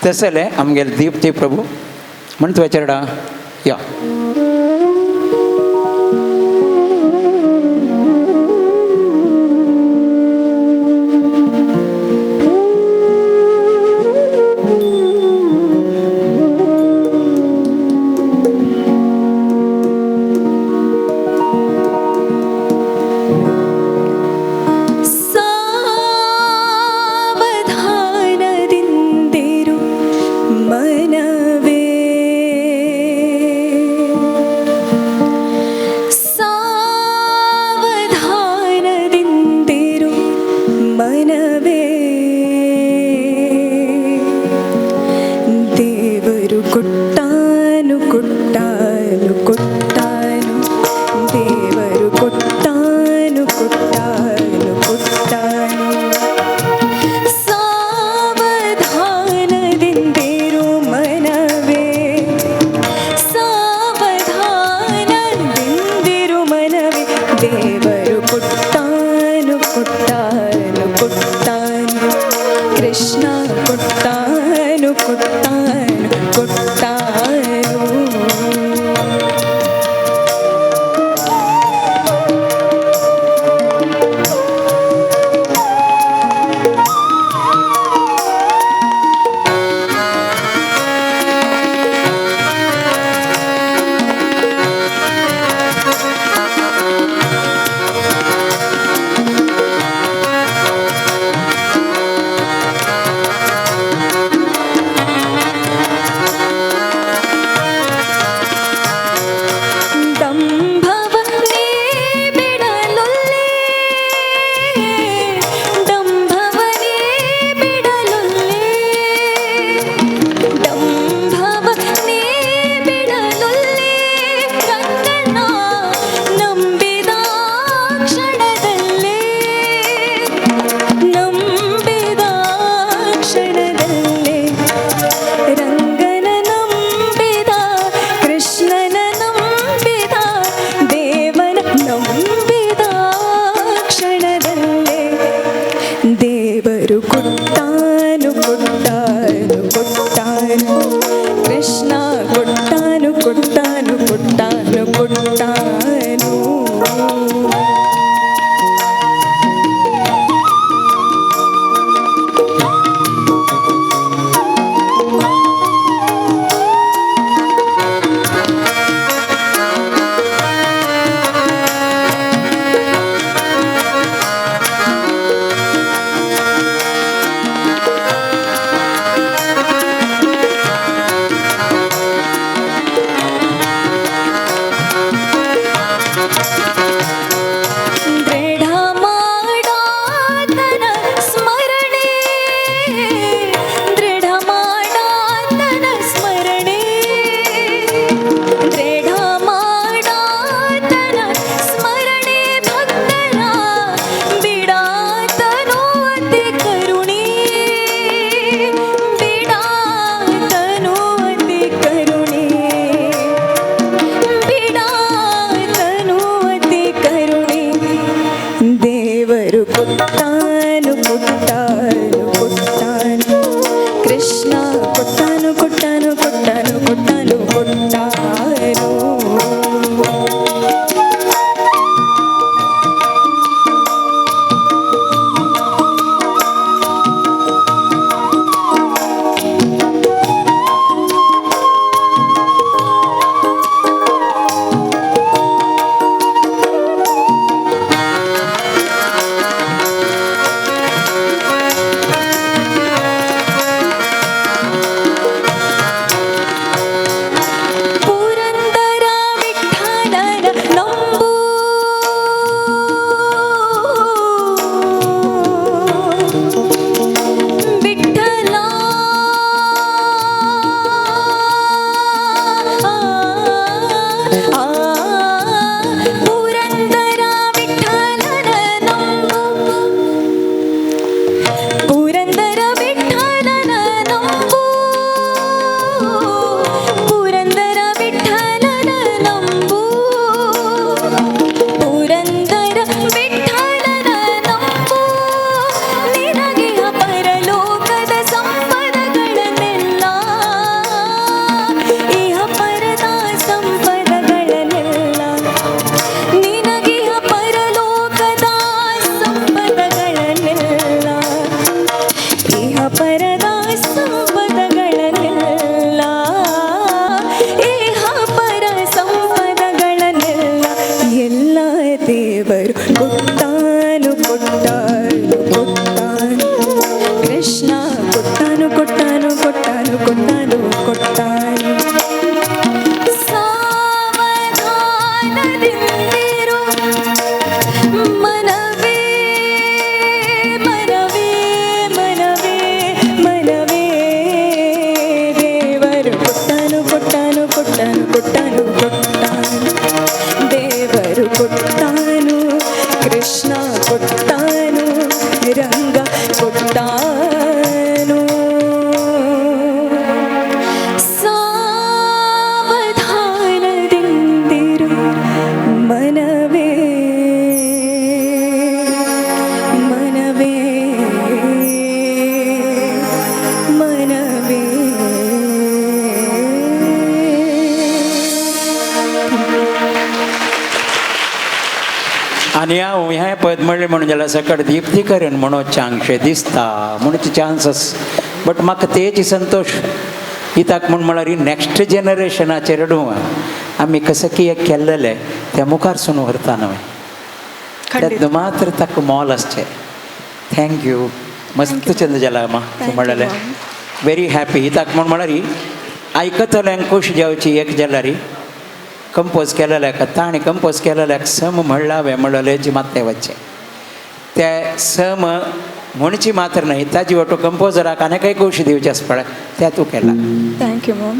तशें जालें आमगेले दीप्ती प्रभू म्हण तुवें चेरडा या. ಸಾವಧಾನದಿಂದಿರು ಮನವೇ, ಸಾವಧಾನದಿಂದಿರು ಮನವೇ, ದೇವರು ಕೊಟ್ಟಾನು ಕೊಟ್ಟಾನು ಕೊಟ್ಟಾನು, ದೇವರು ಕೊಟ್ಟಾನು ಕೊಟ್ಟಾನು ಕೊಟ್ಟಾನು. ಸಾವಧಾನದಿಂದಿರು ಮನವೇ, ಸಾವಧಾನದಿಂದಿರು ಮನವೇ, ದೇವರು ಕೊಟ್ಟಾನು ಕೊಟ್ಟಾನು ಕೊಟ್ಟಾನು, ಕೃಷ್ಣ ಕೊಟ್ಟಾನು ಕೊಟ್ಟಾನು ಕೊಟ್ಟಾನು. ದಂಭವನೇ ಬಿಡಲೊಲ್ಲೆ, ದಂಭವನೇ ಬಿಡಲೊಲ್ಲೆ, ದಂಭವನೇ ಬಿಡಲೊಲ್ಲೆ, ರಂಗನ ನಂಬಿದ ಕ್ಷಣದಲ್ಲೇ, ನಂಬಿದ ಕ್ಷಣದಲ್ಲೇ, ರಂಗನ ನಂಬಿದ, ಕೃಷ್ಣನ ನಂಬಿದ, ದೇವನ ನಂಬಿದ ಕ್ಷಣದಲ್ಲೇ, ದೇವರು ಕೊಟ್ಟಾನು ಕೊಟ್ಟಾನು ಕೊಟ್ಟಾನು, ಕೃಷ್ಣ ಕೊಟ್ಟಾನು ಕೊಟ್ಟಾನು ಕೊಟ್ಟಾನು ಕೊಟ್ಟಾನು. ದೃಢ ಮಾಡಾತನ ಸ್ಮರಣೆ, ದೃಢ ಮಾಡಾತನ ಸ್ಮರಣೆ, ದೃಢ ಮಾಡಾತನ ಸ್ಮರಣೆ, ಭಕ್ತರ ಬಿಡಾತನು ಅತಿ ಕರುಣೆ, ಬಿಡಾತನು ಅತಿ ಕರುಣೆ, ಬಿಡಾತನು ಅತಿ ಕರುಣೆ, ದೇವರು ಕೊಟ್ಟಾನು ಕೊಟ್ಟಾನು ಕೊಟ್ಟಾನು, ಕೃಷ್ಣ ಕೊಟ್ಟಾನು ಕೊಟ್ಟಾನು ಕೊಟ್ಟಾನು ಕೊಟ್ಟಾನು ಕೊಟ್ಟಾನು. ಸಂಪದಗಳನ್ನೆಲ್ಲ, ಇಹ ಪರ ಸಂಪದಗಳನ್ನೆಲ್ಲ ಎಲ್ಲ ದೇವರು ಕೊಟ್ಟಾನು ಕೊಟ್ಟಾನು ಕೊಟ್ಟಾನು. ಕೃಷ್ಣ ಕೊಟ್ಟಾನು ಕೊಟ್ಟಾನು ಕೊಟ್ಟಾನು ಕೊಟ್ಟಾನು ಕೊಟ್ಟಾನು. ಸಾವಧಾನದಿಂದಿರು ಮನವೇ ಮನವೇ ಮನವೇ ಮನವೇ. ದೇವರು ಕೊಟ್ಟಾನು ಕೊಟ್ಟಾನು ಕೊಟ್ಟಾನು ಕೊಟ್ಟಾನು ಕೊಟ್ಟಾನು. ದೇವರು ಕೊಟ್ಟಾನು, ಕೃಷ್ಣ ಕೊಟ್ಟಾನು, ರಂಗ ಕೊಟ್ಟಾನು. ಸಾವಧಾನದಿಂದಿರು ಮನವೇ ಮನವೇ ಮನವೇ. आनी हांव हें पद म्हणलें म्हणून जाल्यार सकट दीप्तीकरण म्हणोवचें दिसता म्हणचे चान्सस, बट म्हाका तेची संतोश कित्याक म्हूण म्हळ्यार नॅक्स्ट जनरेशनाचेर आमी कसं कितें केल्लेलें तें मुखार सून व्हरता न्हय. ಖಂಡಿತ. मात्र ताका मोल आसचें. Thank you, मस्त चंद जाला मा Thank you, म्हणलें. ma'am. Very happy. कित्याक म्हूण म्हळ्यार आयकतल्यांक खूश जावची एक जाल्यार कंपोज केलेल्याक ताणें कंपोज केलेल्याक सम म्हणलां हांवें म्हणलें मात्तें वचचें ते सम म्हणची मात्र न्हय, ताजी वटो कंपोजराक आनी काही खूश दिवचें आसता पळय तें तूं केलां. Thank you ma'am.